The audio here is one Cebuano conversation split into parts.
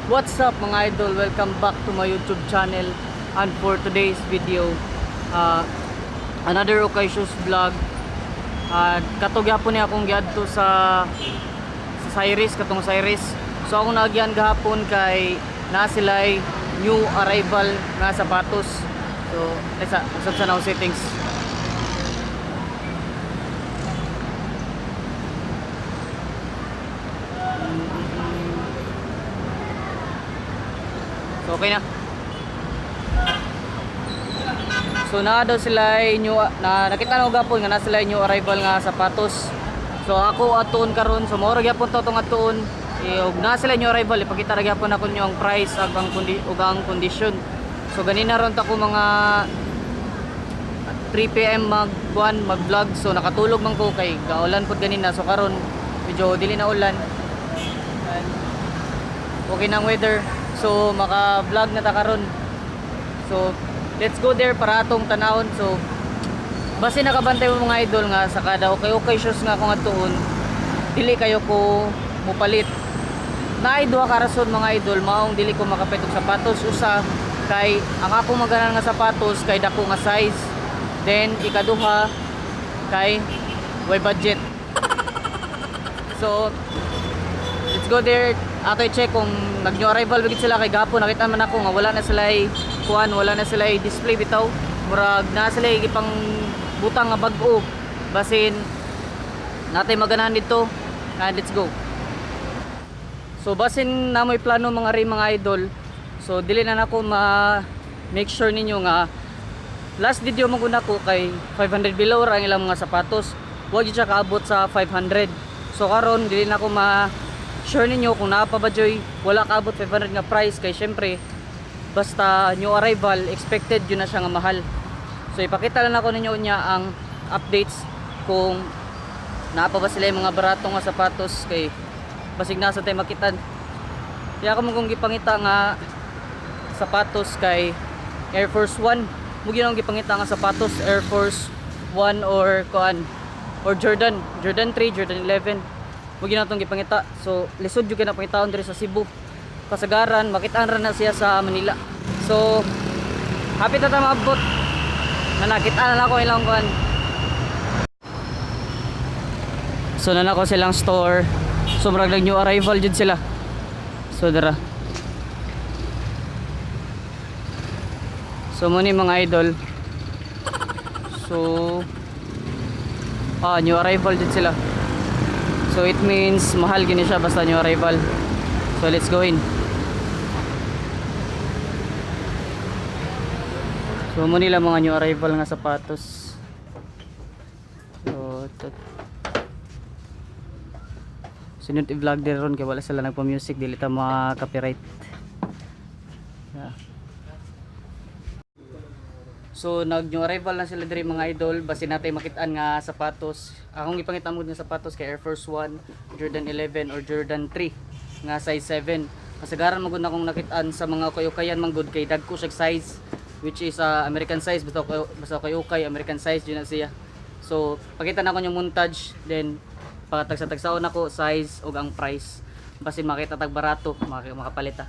What's up, mga idol? Welcome back to my YouTube channel, and for today's video, another Okayshoes vlog. Kato gyapon ni akong giadto sa Cyrus, katong Cyrus. So akong naagyan gahapon kay naa sila'y new arrival nga sapatos. So ay, usab sa now settings. So okay na. So naa daw sila ay new na nakita na ko gapon nga naa sila new arrival nga sapatos. So ako atuon karon, so mao ra gyapon to tong atuon. Eh, ug naa sila new arrival, ipakita ra gyapon nako ninyo ang price ug ang ug ang condition. So ganina ron ta ko mga 3 PM mag kuan mag-vlog, so nakatulog man ko kay gaulan pud ganina, so karon medyo dili na ulan. And okay na ang weather, so maka-vlog na ta karon. So let's go there para atong tanawon. So base nakabantay mo, mga idol, nga sa kada okay okay shoes nga akong atuon, dili kayo ko mupalit. Naay duha ka rason, mga idol, maong dili ko makapalit og sapatos. Usa kay ang akong maganan nga sapatos kay dako nga size, then ikaduha kay way budget. So let's go there, ato i-check kung nag new arrival bigit sila, kay gahapon nakita man ako nga wala na sila kuan, wala na sila display bitaw, murag na sila gipang butang nga bag-o. Basin natay maganahan dito, and let's go. So basin na mo'y plano mga rin, mga idol, so dili na nako ma make sure ninyo nga last video mo ko kay 500 below ra ang ilang mga sapatos, wag jud siya kaabot sa 500. So karon dili na ko ma sure ninyo kung naa pa ba joy wala kaabot 500 nga price, kay syempre basta new arrival, expected yun na siya nga mahal. So ipakita lang ako ninyo niya ang updates kung naa pa ba sila yung mga barato nga sapatos, kay basig nasa tayo makitan. Kaya ako kung gipangita nga sapatos kay Air Force 1 mo gyud ang gipangita nga sapatos, Air Force 1 or kuan or Jordan, Jordan 3, Jordan 11 mo gyud atong gipangita. So lisod jud kay na pangitaon diri sa Cebu, kasagaran makitaan ra na siya sa Manila. So hapit na ta maabot na nakita na nako ilang kuan. So na nako silang store, so murag nag new arrival jud sila. So dara. So mo ni, mga idol. So new arrival jud sila. So it means mahal gini siya basta new arrival. So let's go in. So mo nila mga new arrival nga sapatos. So ito. Sunod i-vlog din ron kay wala sila nagpa-music, dili ta mga copyright. Yeah. So nag new arrival na sila diri, mga idol, basin natay makitaan nga sapatos. Akong ipangita mo nga sapatos kay Air Force 1, Jordan 11 or Jordan 3 nga size 7. Kasagaran man gud na akong nakitaan sa mga ukay-ukayan man gud kay dagko siya size, which is American size, basta ukay-ukay American size jud na siya. So pakita na ko yung montage, then patagsa-tagsaon nako size ug ang price. Basin makita tag barato, makapalit ta.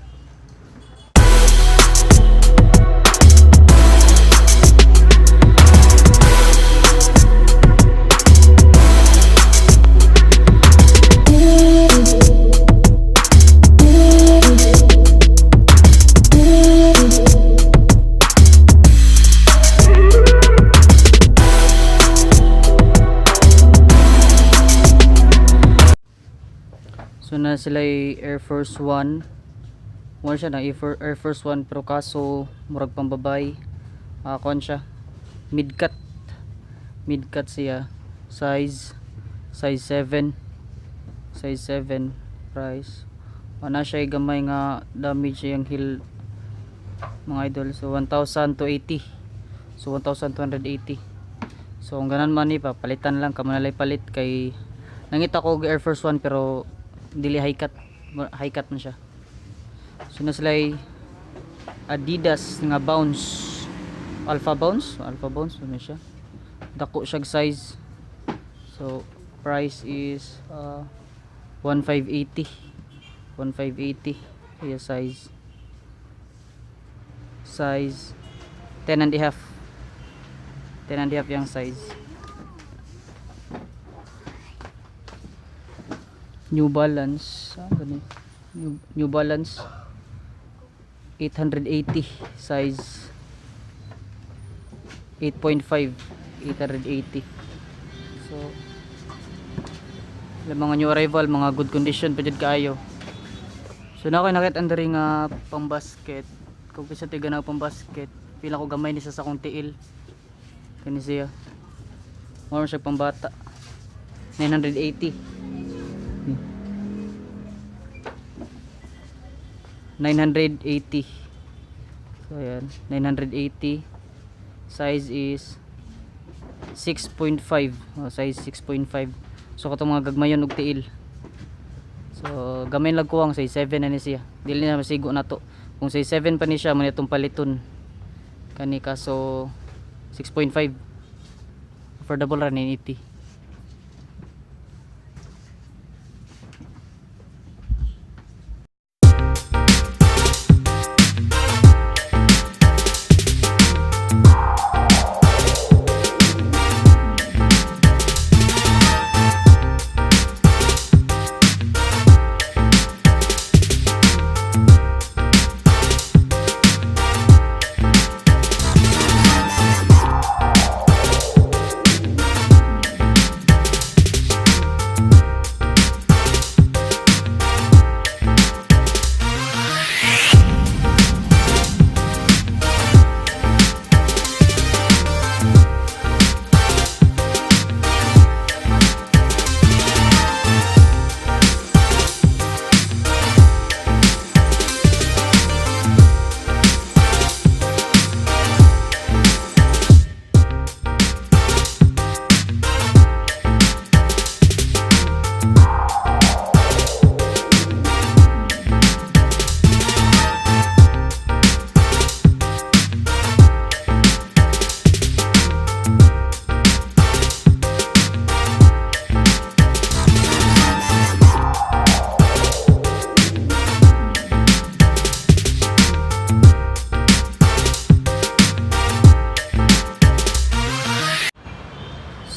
So na sila Air Force 1. Wala siya na Air Force 1, pero kaso murag pambabay. Ah, kuan siya. Mid cut. Mid cut siya. Size size 7. Size 7 price. Ana siya gamay nga damage yung heel, mga idol. So 1,280. So 1,280. So kung ganan man ni pa palitan lang kamo na palit, kay nangita ko og Air Force 1 pero dili high cut, high cut man siya. So na sila Adidas nga Bounce, Alpha Bounce, Alpha Bounce ano siya, dako siya size. So price is 1580, 1580. Iya size. Size 10.5. 10.5 yung size. New Balance. Ah, gani. New Balance 880, size 8.5, 880. So yung mga new arrival, mga good condition pa jud kaayo. So na ako nakita ang diri nga pambasket. Kung kinsa to'y ganang pambasket, pila ko gamay ni siya sa akong tiil. Kani siya. Mao siya pambata. 980. 980. So ayan, 980. Size is 6.5. Oh, size 6.5. So katong mga gagmayon og tiil. So gamay lang kuwang size 7 na ni siya. Dili na masigo na to. Kung size 7 pa ni siya, mo ni itong paliton. Kani kaso 6.5. Affordable ra, 980.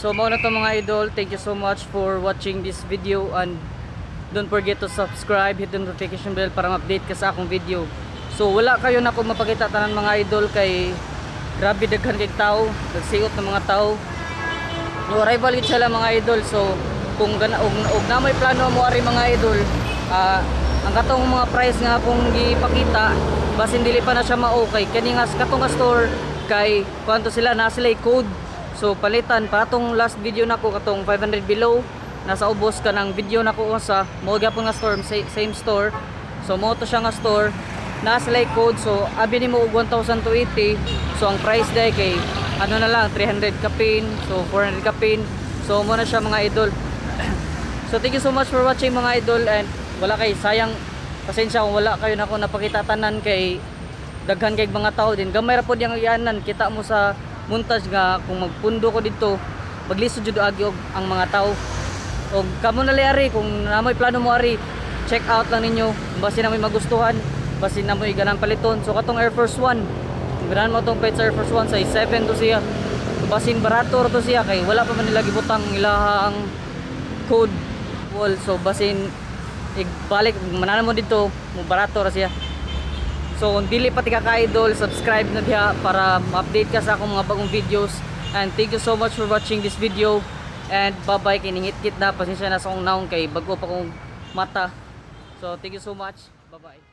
So mao na to, mga idol. Thank you so much for watching this video and don't forget to subscribe, hit the notification bell para ma-update ka sa akong video. So wala kayo na ako mapakita tanan, mga idol, kay grabe daghan kay tao, nagsiot ng mga tao. New arrival gid sila, mga idol. So kung gana og na may plano mo ari, mga idol, ang katong mga price nga akong gipakita, basin dili pa na siya ma-okay. Kani nga katong nga store kay kuanto sila na sila code. So palitan pa atong last video nako, katong 500 below, nasa ubos ka ng video nako sa mo gyapon nga store, same store. So mo to siya nga store na sila code, so abi nimo og 1,280, so ang price dai kay ano na lang, 300 kapin, so 400 kapin. So mo na siya, mga idol. So thank you so much for watching, mga idol, and wala kay sayang, pasensya kung wala kayo nako napakita tanan kay daghan kay mga tao din. Gamay ra pod yang iyanan, kita mo sa montage nga kung magpundo ko dito, maglisod jud agi og ang mga tao. Og kamo na ari, kung namoy plano mo ari, check out lang ninyo, basin na may magustuhan, basin na mo'y ganang paliton. So katong Air Force 1, kung ganahan mo tong palit sa Air Force 1, size 7 to siya. So, basin barato ra to siya kay wala pa man nila gibutang ilahang code wall, so basin ibalik manana mo dito mo, barato ra siya. So kung dili pa tika ka-idol, subscribe na diha para ma-update ka sa akong mga bagong videos. And thank you so much for watching this video. And bye-bye, kiningit-kit na, pasensya na sa akong naong kay bago pa kong mata. So thank you so much. Bye-bye.